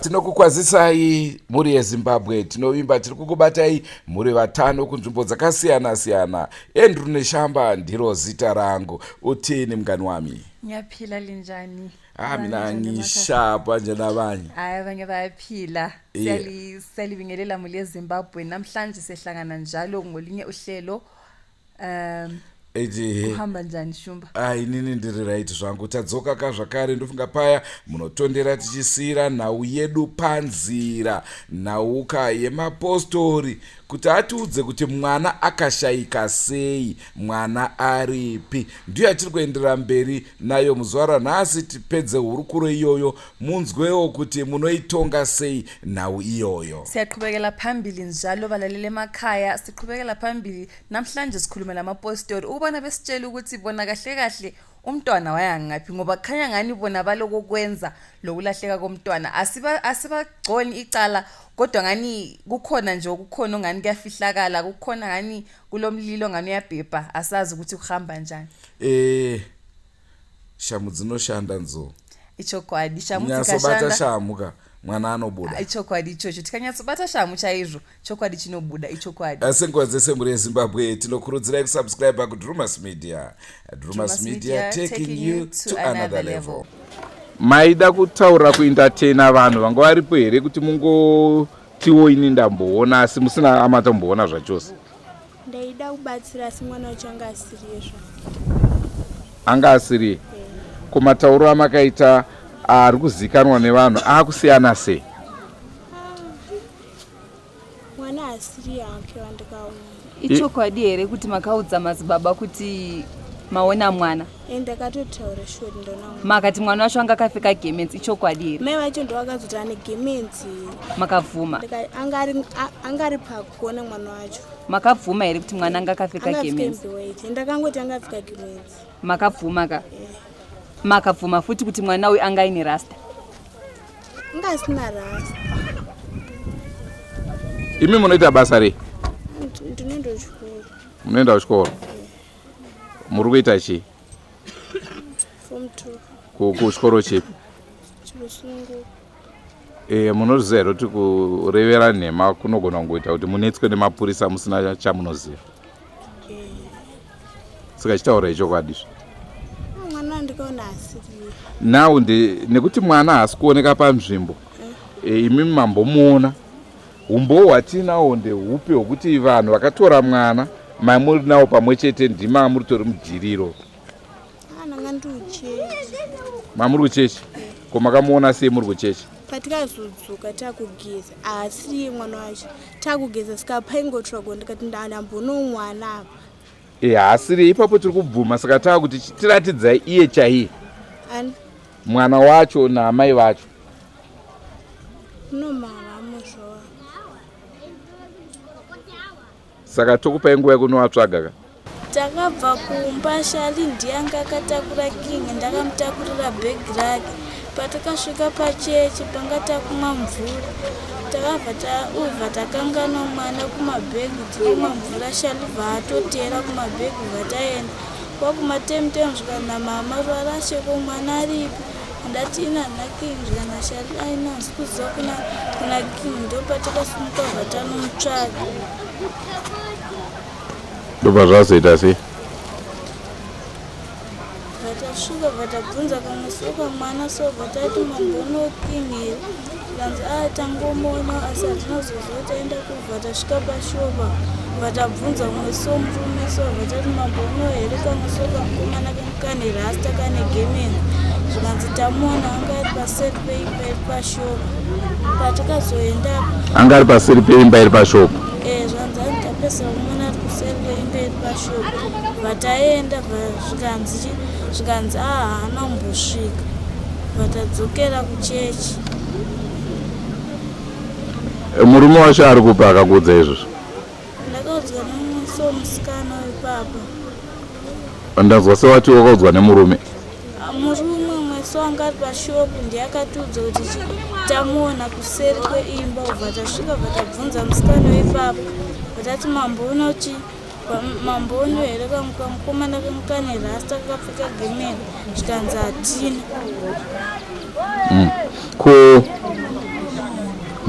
Tinokukwazisai mhuri yeZimbabwe, tinovimba tiri kukubatai muri vatano kunzvimbo dzakasiyana siyana. Andrew Neshamba ndiro zita rangu. Uthini mngani wami? Ngiyaphila linjani? Ah, mina ngishapa nje nabanye. Hayi abanye bayaphila. Siyali siyalibingelela mhuri yeZimbabwe. Namhlanje sihlangana njalo ngolinye uhlelo. Ehe. Kuhamba njani Shumba? Ai inini ndiri right zvangu. Tadzoka ka zvakare ndofunga paya munotondera tichisiyira nhau yedu panzira. Nhauka yemapostori kuti atiudze kuti mwana akashaika sei, mwana aripi. Ndiyo yatiri kuenderera mberi nayo muzuva ranhasi tipedze hurukuro iyoyo munzwewo kuti munoitonga sei nhau iyoyo. Siyaqhubekela phambili njalo balaleli emakhaya, siqhubekela phambili Namhlanje sikhuluma lamapostori ukubana besitshele ukuthi bona kahle kahle umntwana waya ngaphi ngoba kukhanya ngani bona balokokwenza lokulahleka komntwana. Asiba asibagconi icala kodwa ngani kukhona nje okukhona ongani kuyafihlakala kukhona ngani kulomlilo ngani uyabhebha asazi ukuthi kuhamba njani. Eh shamu dzinoshanda nzou. Ichokwadi shamu Nyatsobata dzikashanda shamu ka mwana anobuda. Ichokwadi ichocho tikanyatsobata shamu chaizvo chokwadi chinobuda ichokwadi. Asi nguva dzese mhuri yeZimbabwe tinokurudzirai kusubscribe kuDrumas Media. Drumas Media taking you to another level. Maida kutaura kuentertainer vanhu vanga varipo here kuti mungotiwo ini ndamboona asi musina amatomboona zvachose? Ndaida kubatsira asi mwana wacho anga asiriye zvake. Anga asiriye? Ko matauro amakaita ari kuzikanwa nevanhu akusiyana sei? Mwana asiriye hake wandikaona. Ichokwadi here kuti makaudza madzibaba kuti maona mwana? Eh, ndakatotaura sure kuti ndaona mwana. Makati mwana wacho anga akapfeka gemenzi, ichokwadi here? Mai vacho ndovakazoti ane gemenzi. Makabvuma? Anga ari pakona mwana wacho. Makabvuma here kuti mwana anga akapfeka gemenzi? Ndakangoti anga apfeka gemenzi. Makabvuma ka? Eh. Makabvuma futi kuti mwana uyu anga aine rasta? Anga asina rasta. Imi munoita basa rei? Ndinoenda kuchikoro. Munoenda kuchikoro? Muri kuita chii? Form 2. Kuchikoro chipi? Chirusununguko. Eh, munoziva here kuti kurevera nhema kunogona kungoita kuti munetswe nemapurisa musina chamunoziva? Eh. Saka chitaurai chokwadi izvi. Mwana ndikaona asiri. Now nekuti mwana haasi kuoneka panzvimbo. Eh. E, imi mambomuona. Humbowo hwatiinawo ndehupi hwekuti vanhu vakatora mwana mamuri nawo pamwe chete ndima muri tori mudhiriro? Ah, ndanga ndiri kuchechi. Mamuri kuchechi? Ko makamuona sei muri kuchechi? Patikazodzoka takugeza haasiriye mwana wacho takugeza saka paingotsvagwa ndikati ndambono mwana apa. E, haasiriye ipapo tiri kubvuma saka taakuti tiratidzai iye chaiye. Ani? Mwana wacho naamai vacho. No mama muzvowa. Saka tokupai nguva yekunovatsvaga ka? Takabva kumba Shali ndiye anga akatakura King ndakamutakurira bag rake. Patakasvika pachechi panga takumwa mvura takabva taubva takanganwa mwana kumabhegi tichimwa mvura Shali bvaatotera kumabhegi bvataenda kwakumatemutemu zvikanzi namama Ruvarashe ko mwana aripi Ndati ina na King zvikana Shari aina hanzi kuziva kuna kuna King ndopatakasimuka bva tanomutsvaga. Ndobva zvazoita sei? Bva tasvika bva tabvunza kamwe so kamwana so bva tati mambono King here zvikanzi a tangomuona asi hatina kuzoziva taenda kubva tasvika pashopa bva tabvunza umwe so murume so bva tati mambono here kamwe so kamukomana kane rasta kane gemen zvikanzi tamuona anga ari paseri peimba iri pashopu patakazoenda anga ari paseri peimba iri pashopu e zvanzi anzi tapesa kumuona ari kuseri kweimba iri pashopu vataenda zvikanzi zvikanzi a haana kumbosvika vatadzokera kuchechi eh, murume wacho ari kupi akakuudza izvozvo ndakaudzwa nomusi womusikana wepapa Ndanzwa sewati wakaudzwa nemurume. Ah, murume umwe so anga ari pashopu ndiye akatiudza kuti tamuona kuseri kweimba ubva tasvika bva tabvunza musikana weipapo vatati mamboona chi mamboona here kamukomana kane rasta kakapfeka gemeni zvikanzi hatina mm. Ko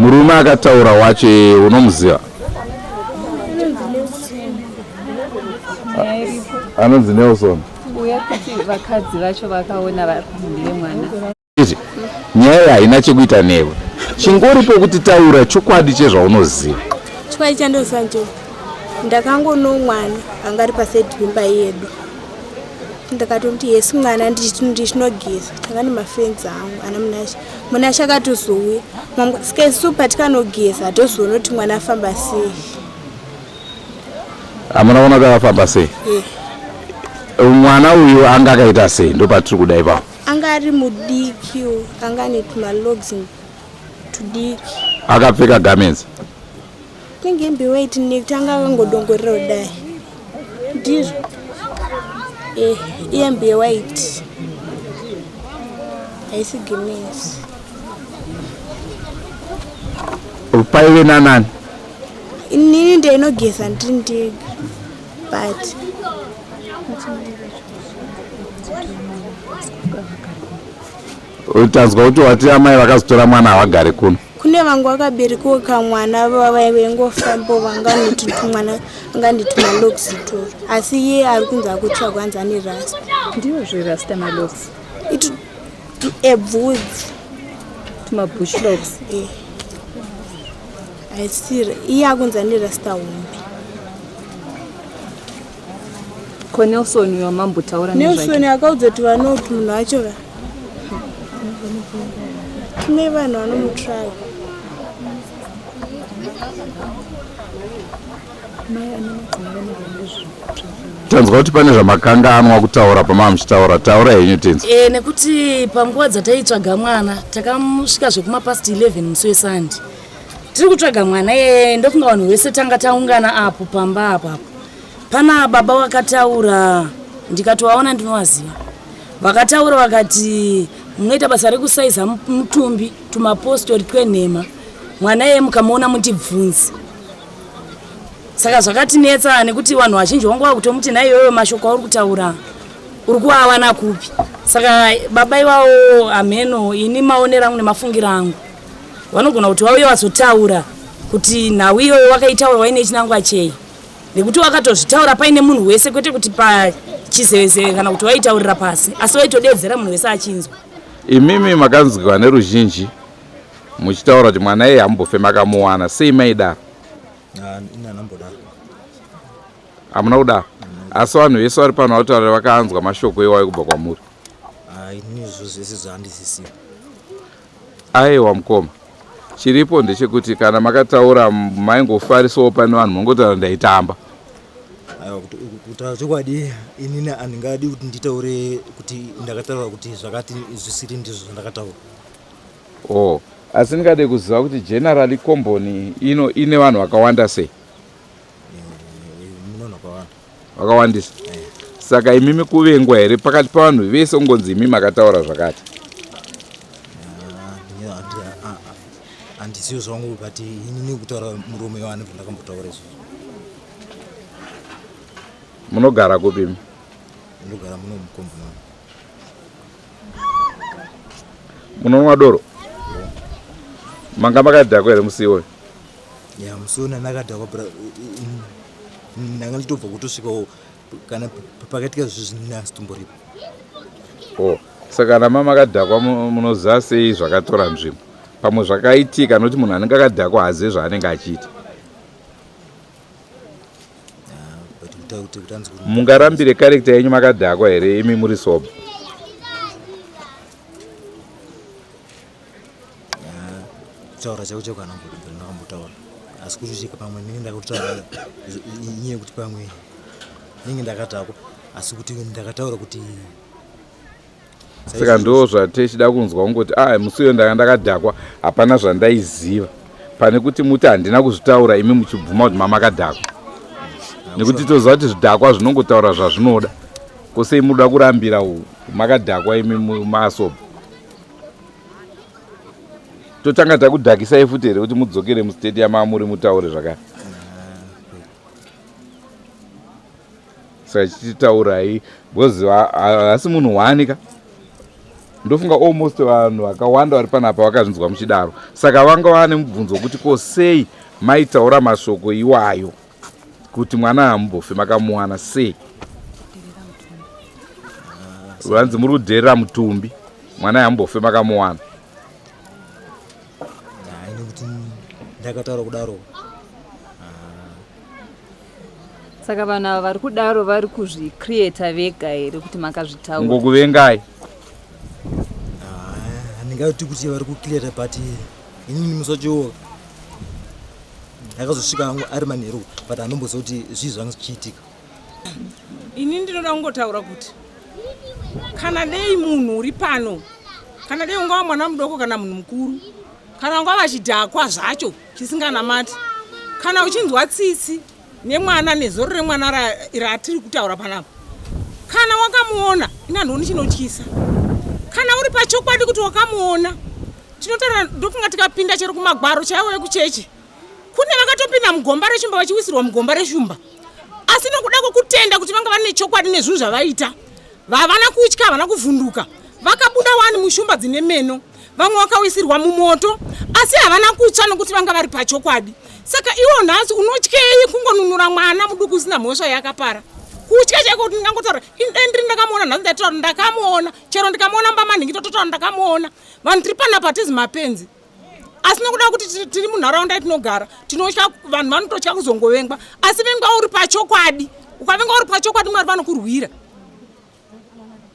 Murume akataura wacho unomuziva? Anonzi Nelson. Uya kuti vakadzi vacho vakaona vari kumhuri mwana. Nyaya iyi haina chekuita newe. Chingoripo kuti taura chokwadi chezvaunoziva. Chokwadi chandoziva nje ndakangono mwana anga ari pasaidi pemba yedu. Ndakatomuti yes mwana ndichinogeza tanga nemafriends angu ana Munashe. Munashe akatozouya saka isu patikanogeza hatozoona kuti mwana afamba sei. Hamuna kuona kuti akafamba sei? Eh. Mwana uyu anga akaita sei? Ndopatiri kuda ipapo. Anga ari mudiki anga ane tumalogs tudiki. Akapfeka garments? Inenge hembe white nekuti anga akangodongorera kudai. Ndizvo. Eh, ihembe white. Haisi garments. Paive nanani? Inini ndinogeza ndiri ndega. But Tanzwa kuti wati amai vakazotora mwana havagari kuno. Kune vangu vakaberekiwo kamwana vaingofambo vanganoti tumwana anganditi malogs toro asi iye ari kunzi akutsvagwa anzi ane rasta. Ndiwo zverasta malogs. Itu ebvudzi. Tumabush logs. Eh. Haisiri iye akunzi ane rasta hombe. Ko Nelson uyo wamambotaura nezvake? Nelson akaudza kuti vanoti munhu wacho va kune vanhu vanomutsvaga. Tanzwa kuti pane zvamakanganwa kutaura pamava muchitaura. Taura henyu tinzwe. E, nekuti panguva dzataitsvaga mwana takamusvika zvekumapast 11 musi weSunday. Tiri kutsvaga mwana iyeye ndofunga vanhu vese tanga taungana apo pamba apapo. Pana baba vakataura ndikatovaona ndinovaziva. Vakataura vakati munoita basa rekusaiza mutumbi tumapostori twenhema. Mwana iyeye mukamuona mutibvunze. Saka zvakatinetsa nekuti vanhu vazhinji vangu vakutomuti nhai iwewe mashoko auri kutaura uri kuawana kupi. Saka baba iwawo hameno ini maonero angu nemafungiro angu. Vanogona kuti vauye vazotaura kuti nhau iyoyo wakaitaura waine chinangwa chei. Nekuti wakatozvitaura paine munhu wese kwete kuti pachizevezeve kana kuti waitaurira pasi asi waitodeedzera munhu wese achinzwa. Imimi makanzwiwa neruzhinji muchitaura kuti mwana iye hamumbofe makamuwana sei maidaro? Ini handambodaro. Hamuna kudaro? Asi vanhu vese vari pano vataura vakanzwa mashoko iwayo kubva kwamuri. Ini izvo zvese zvaandisisiwa. Aiwa mukoma. Chiripo ndechekuti kana makataura maingofarisawo pane vanhu mongotaura ndaitamba. Aiwa kutaura chokwadi inini handingadi kuti nditaure kuti ndakataura kuti zvakati zvisiri ndizvo zvandakataura. Oh, asi ndingade kuziva kuti generally komboni ino ine vanhu vakawanda sei? Mune vanhu vakawanda. Vakawandisa. Saka imimi kuvengwa here pakati pavanhu vese ungonzi imi makataura zvakati? Handisiyo zvangu but inini kutaura murume wani ndakambotaura izvozvo. Munogara kupi imi? Ndinogara muno mukomboni. Munonwa doro? Manga makadhakwa here musi iwoyo? Ya musi uno ndakadhakwa bra ndanga nditobva kutosvikawo kana pakaitika zvinhu ndinasitomboripo. Oh, saka kana mama makadhakwa munoziva sei zvakatora nzvimbo? Pamwe zvakaitika nokuti munhu anenge akadhakwa haazive zvaanenge achiita. Mungarambire character yenyu makadhakwa here imi muri sober? Kutaura chako chako kana ndakambotaura asi kuti cheka pamwe ndinenge ndakutaura inyaya yekuti pamwe ndinenge ndakatakwa asi kuti ndakataura kuti Saka ndo zvatechida kunzwa kungoti ah musi uyo ndanga ndakadhakwa hapana zvandaiziva pane kuti muti handina kuzvitaura imi muchibvuma kuti mamakadhakwa nekuti toziva kuti zvidhakwa zvinongotaura zvazvinoda kosei munoda kurambira makadhakwa imi masoba totanga takudhakisai futi here kuti mudzokere mustate yamamuri mutaure zvakare Saka chititaurai because haasi munhu wani ka. Ndofunga almost vanhu vakawanda vari panapa vakazvinzwa muchidaro, saka vanga vane mubvunzo wekuti ko sei maitaura mashoko iwayo kuti mwana hamumbofe makamuwana sei? Vanzi muri kudherera mutumbi, mwana hamumbofe makamuwana. Hai, nekuti ndakataura kudaro. Saka vanhu ava vari kudaro vari kuzvicreata vega here kuti makazvitaura? Ngokuvengai. Handingati kuti vari kucleara, but inini musi wacho ndakazosvika hangu ari manheru, but handomboziva kuti zvii zvanga zvichiitika. Ini ndinoda kungotaura kuti kana dei munhu uri pano, kana dei ungava mwana mudoko kana munhu mukuru, kana ungava chidhakwa zvacho chisinganamati, kana uchinzwa tsitsi nemwana nezoro remwana ratiri kutaura panapa, kana wakamuona, ini handioni chinotyisa. Kana uri pachokwadi kuti wakamuona, tinotaura, ndofunga tikapinda chero kumagwaro chaiwo ekuchechi, kune vakatopinda mugomba reshumba vachiwisirwa mugomba reshumba, asi nokuda kwokutenda kuti vanga vane chokwadi nezvinhu zvavaita, havana kutya, havana kuvhunduka, vakabuda wani mushumba dzine meno. Vamwe vakawisirwa mumoto, asi havana kutsva nokuti vanga vari pachokwadi. Saka iwo nhasi unotyei kungonunura mwana muduku usina mhosva yakapara? Kutya chaiko kuti ndingangotaura dai ndiri ndakamuona nhasi, ndaitaura ndakamuona. Chero ndikamuona mbamanhingi, tototaura ndakamuona. Vanhu tiri panapa hatizi mapenzi, asi nokuda kuti tiri munharaunda yatinogara tinotya vanhu, vanototya kuzongovengwa. Asi vengwa uri pachokwadi. Ukavengwa uri pachokwadi, Mwari vanokurwira.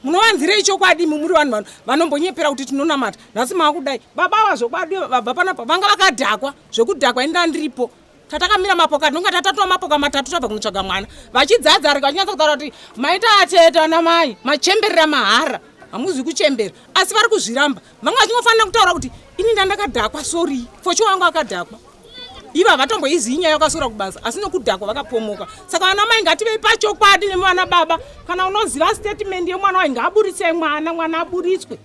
Munovanzirei chokwadi? Imi muri vanhu vanombonyepera kuti tinonamata, nhasi maakudai. Baba ava zvokwadi vabva panapa vanga vakadhakwa zvekudhakwa. Inda ndiripo, tatakamira mapoka, tinonga tatatova mapoka matatu, tabva kunotsvaga mwana, vachidzadzarika, vachinyatsa kutaura kuti maita atete, ana mai machemberera mahara, hamuzi kuchembera, asi vari kuzviramba. Vanga vachingofanira kutaura kuti ini ndandakadhakwa, sorry for sure. Vanga vakadhakwa ivo, havatomboizivi nyaya, yakasura kubasa, asi nokudhakwa vakapomoka. Saka vana mai ngativei pachokwadi nemwana. Baba, kana unoziva statement yemwana wai, ngaaburitse mwana, mwana aburitswe.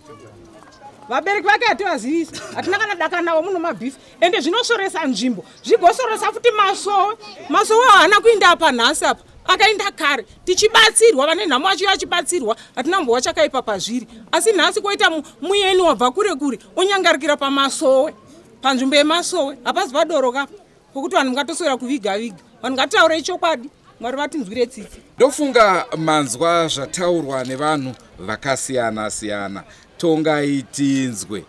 Vabereki vake hativazivisi, hatina kana daka navo muno mabhifi. Ende zvinosoresa nzvimbo, zvigosoresa futi masowe. Masowe haana kuinda apa nhasi apa, akainda kare tichibatsirwa, vane nhamo vachiuya vachibatsirwa, hatina mbowa chakaipa pazviri. Asi nhasi kwoita muyeni wabva kure kure onyangarikira pamasowe, panzvimbo yemasowe. Hapazi padoro kapa pokuti vanhu mungatoswera kuviga viga vanhu. Ngatitaurei chokwadi, Mwari vatinzwire tsitsi. Ndofunga manzwa zvataurwa nevanhu vakasiyana siyana. Tongai tinzwe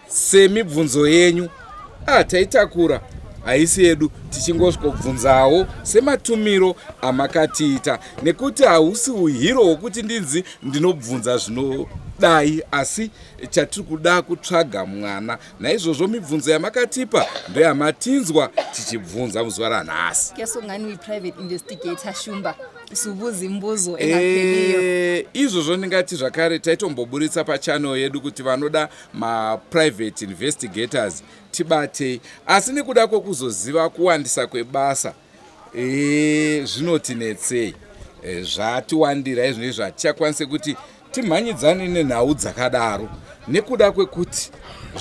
semibvunzo yenyu. Ah, taitakura haisi yedu, tichingosvikobvunzawo sematumiro amakatiita, nekuti hausi uhiro hwokuti ndinzi ndinobvunza zvinodai, asi chatiri kuda kutsvaga mwana. Naizvozvo mibvunzo yamakatipa ndoyamatinzwa tichibvunza muzuva ranhasi. Kesongani uyi-private investigator, Shumba, usubuza imibuzo engapheliyo. Izvozvo ndingati zvakare taitomboburitsa pachannel yedu kuti vanoda maprivate investigators tibatei, asi nekuda kwokuzoziva kuwandisa kwebasa, zvinotinetsei. Zvatiwandira izvino izvo, hatichakwanise kuti timhanyidzane nenhau dzakadaro nekuda kwekuti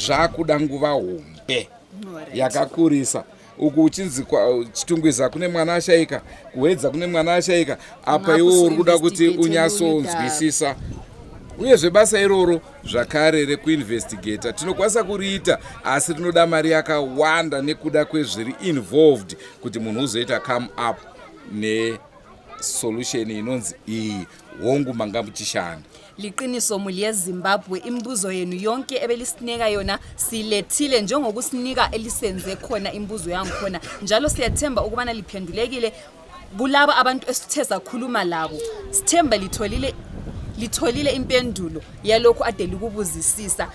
zvakuda nguva hombe yakakurisa. Uku uchinzi Chitungwiza kune mwana ashaika, kuHwedza kune mwana ashaika, apa iwo uri kuda kuti unyatsonzwisisa. Uyezve basa iroro zvakare rekuinvestigata tinokwanisa kuriita, asi rinoda mari yakawanda nekuda kwezviri involved kuti munhu uzoita come up nesolution inonzi iyi. Hongu, manga muchishanda. Liqiniso, muli yeZimbabwe, imibuzo yenu yonke ebelisinika yona silethile njengokusinika elisenze khona imibuzo yangikhona, njalo siyathemba ukubana liphendulekile kulabo abantu esithe sakhuluma labo. Sithemba litholile impendulo yalokhu ade likubuzisisa.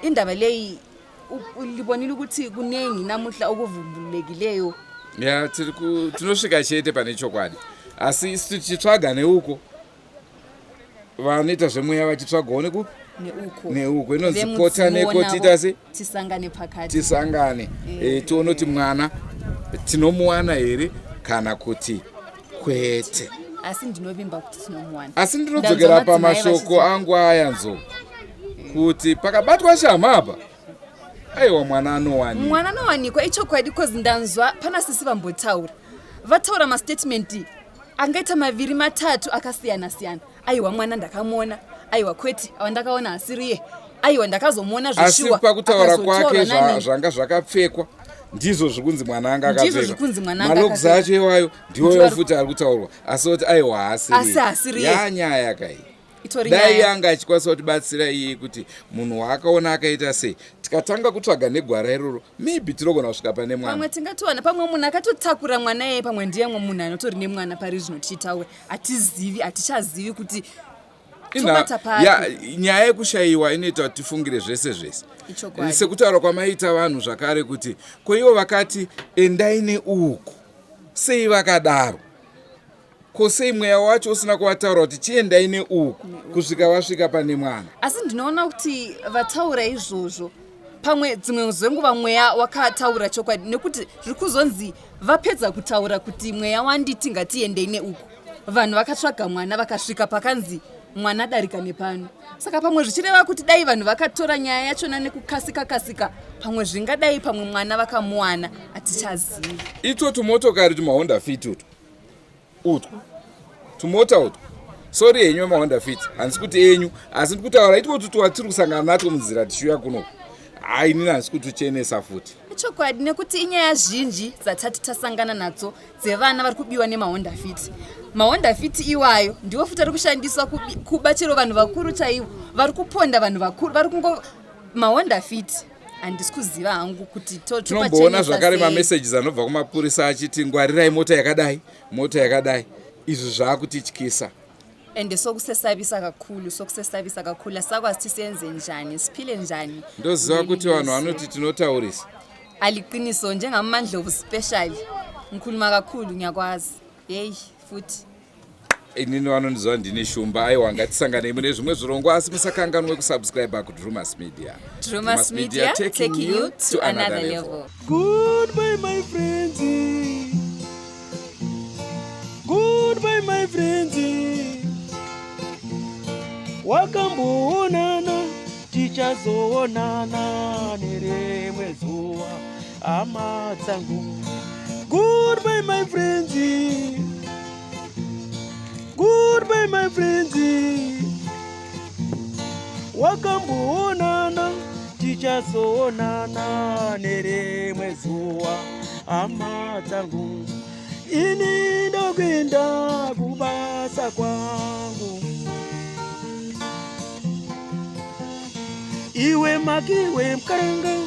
Indaba leyi libonile ukuthi kuningi namuhla okuvumbululekileyo. Ya, tinosvika chete pane chokwadi, asi isu tichitsvaga neuko, vanoita zvemweya vachitsvagawo nekupi? Neuko. Neuko inonzi kota neko, tiita se tisangane pakati. Tisangane, tione kuti mwana tinomuwana here kana kuti kwete. Asi ndinovimba kuti tinomuwana. Asi ndinodzokera Ndanzwa madzimai pamashoko angu aya, Nzou, kuti pakabatwa shama apa, aiwa, mwana anowanikwa. Mwana anowanikwa, ichokwadi, cause ndanzwa pana sisi vambotaura, vataura mastatement angaita maviri matatu akasiyana siyana. Aiwa, mwana ndakamuona. Aiwa kwete, awa ndakaona asiriye. Aiwa ndakazomuona Asi zveshuwa. pakutaura kwake akazotorwa nani. zvanga zvakapfekwa ndizvo zviri kunzi mwana anga Ndizvo akapfeka. zviri kunzi mwana anga Malokes akapfeka. acho iwayo ndiwoyo Ndiwo ari- futi ari kutaurwa, asi oti aiwa Asi haasiriye. Yanyaya kai. Itori Dai nyaya. anga achikwanisa kutibatsira iye kuti munhu waakaona akaita sei, tikatanga kutsvaga negwara iroro, maybe tinogona kusvika pane mwana. Pamwe tingatowana pamwe munhu akatotakura mwana iyeye, pamwe ndiye mwe munhu anotori nemwana pari zvino tichitaura. Hatizivi, hatichazivi kuti tobata papi. Ya, nyaya yekushayiwa inoita kuti tifungire zvese zvese. Ichokwadi. Sekutaura kwamaita vanhu zvakare kuti ko ivo vakati endai neuku, sei vakadaro? Ko sei mweya wacho usina kuvataura kuti chiendai neuku kusvika vasvika pane mwana? Asi ndinoona kuti vataura izvozvo pamwe dzimwe zvenguva mweya wakataura chokwadi, nekuti zviri kuzonzi vapedza kutaura kuti mweya wanditi ngatiendei neuku, vanhu vakatsvaga mwana vakasvika pakanzi mwana darika nepano. Saka pamwe zvichireva kuti dai vanhu vakatora nyaya yachona nekukasika kasika, pamwe zvingadai pamwe mwana vakamuwana. Hatichazivi. Itwo tumotokari tumahonda Fit utwo, utwo tumota utwo, sori henyu vemahonda Fit, handisi kuti enyu, asi ndiri kutaura itwo tutwatiri kusangana natwo munzira tichiuya kunoku. Hai, inini handisi kutuchenesa futi. Ichokwadi, nekuti inyaya zhinji dzatati tasangana nadzo dzevana vari kubiwa nemahonda Fit. Mahonda Fit iwayo ndiwo futi ari kushandiswa kuba chero vanhu vakuru chaivo, vari kuponda vanhu vakuru, vari kungo mahonda Fit. Handisi kuziva hangu kuti Tinomboona topachenesa zvakare sei. Mamessages anobva kumapurisa achiti ngwarirai mota yakadai, mota yakadai. Izvi zvaakutityisa. Ende sokusesabisa kakhulu, sokusesabisa kakhulu. Asakwazi ukuthi senze njani, siphile njani. Ndoziva kuti kuleli vanhu lizwe. vanoti tinotaurisa. Aliqiniso, njengamandlovu special ngikhuluma kakhulu, ngiyakwazi yeyi futhi. Inini vanondiziva ndini Shumba. Aiwa, ngatisanganei mune zvimwe zvirongwa, asi musakanganwe kusubscribe kuDrumas Media. Drumas Media, taking you to another level. Goodbye, my friends. Goodbye, my friends. Wakamboonana, tichazoonana nerimwe zuva, hama dzangu. Goodbye, my friends. Goodbye, my friends. Wakamboonana, tichazoonana nerimwe zuva, hama dzangu. Ini ndokuenda kubasa kwangu. Iwe makiwe mukaranga.